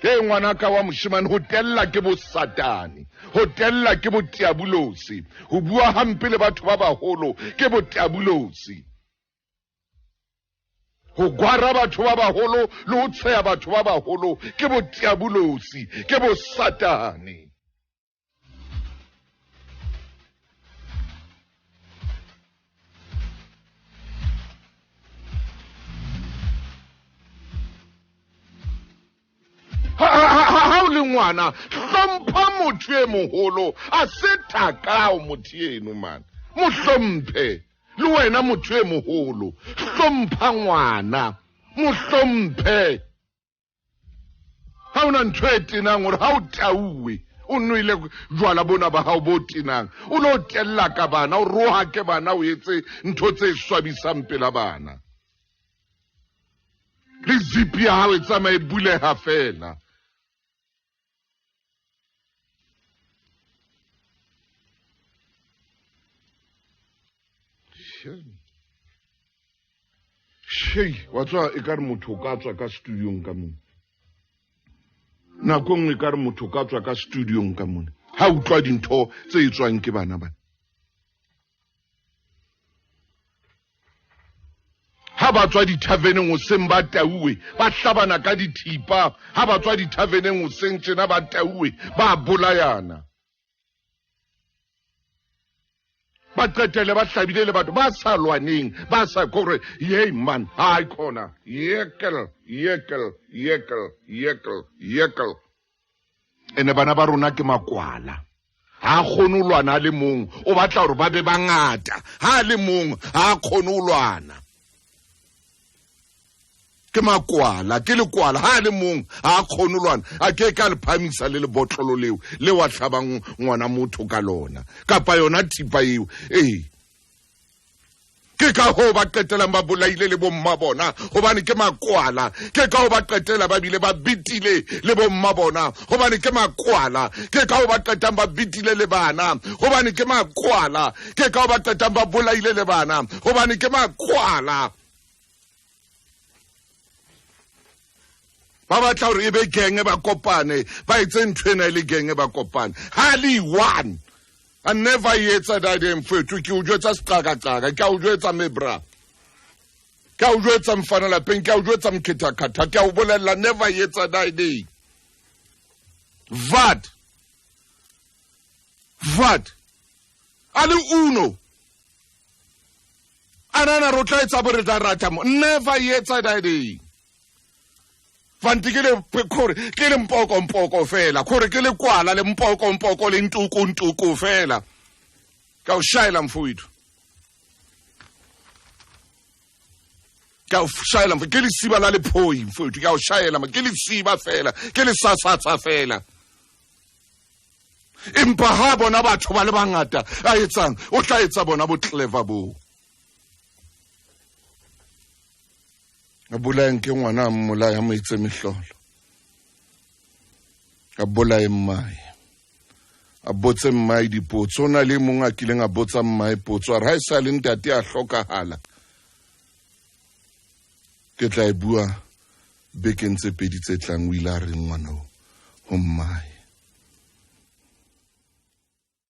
He ngwanaka wa moshemane, ho tella ke bosatane, ho tella ke botiabulosi, ho bua hampe le batho ba baholo ke botiabulosi, ho gwara batho ba baholo le ho tsheya batho ba baholo ke botiabulosi, ke bosatane. Ha o le ngwana, hlompha motho e moholo, a se thakao motho eno man, mo hlomphe. Le wena motho e moholo, hlompha ngwana, mo hlomphe. Ha o na ntho e tenang gore ha o tauwe, o nwele jwala bona ba gago bo tenang, o lo tella ka bana, o roha ke bana, o etse ntho tse swabisang pela bana, le zipi ya gago e tsamaye bulega fela. Shei, wa tswa e ka re motho o ka tswa ka studiong ka mone nako nngwe, e ka re motho o ka tswa ka studiong ka mone ha utlwa dintho tse e tswang ke bana bana. Ha ba tswa dithaveneng hoseng ba tauwe, ba hlabana ka dithipa. Ha ba tswa dithaveneng hoseng tjena ba tauwe, ba bolayana, ba qetele ba hlabile le batho ba sa lwaneng, ba sa kore. Yey man, hayi khona, yekel yekel yekel yekel yekel. Ene bana ba rona ke makwala, ha a kgone ho lwana a le mong, o batla gore ba be bangata. Ha a le mong ha a kgone ho lwana, ke makwala, ke lekwala. Ha a le mong ha a kgone ho lwana, a ke ka le phamisa le lebotlolo leo le wa tlhabang ngwana motho ka lona, kapa yona thipa eo. Ee, ke ka hoo ba qetelang ba bolaile le bomma bona, gobane ke makwala. Ke ka hoo ba qetela ba bile ba bitile le bomma bona, gobane ke makwala. Ke ka hoo ba qetang ba bitile le bana, gobane ke makwala. Ke ka hoo ba qetang ba bolaile le bana, gobane ke makwala. Ba batla gore e be genge, ba kopane, ba etse ntho ena e le genge, ba kopane ha le one. A never etsa that, mfethu. Ke o jwetsa seqakaqaka, ke a o jwetsa, mebra, ke a o jwetsa, mfana lapeng, ke a o jwetsa, mkhethakhatha, ke a o bolella, never etsa that day. Vat vat a le uno a nana re o tla etsa bo re tla rata mo. Never etsa that day. Fanti ke le kore ke le mpoko mpoko fela, kore ke le kwala le mpoko mpoko le ntuku ntuku fela. Ka o shaela, mfowethu, ka o shaela. Ke lesiba la lephoi, mfowethu, ke a o shaela. Ke lesiba fela, ke le sasatsa fela. Empa ha bona batho ba le bangata, a etsang, o tla etsa bona bo clever boo. A bolayeng ke ngwana, a mmolaya, mo etse mehlolo, a bolaye mmae, a botse mmae dipotso. O na le mong a kileng a botsa mmae potso, a re ha e sa le ntate a hlokahala. Ke tla e bua bekeng tse pedi tse tlang. O ile a reng ngwana o ho mmae?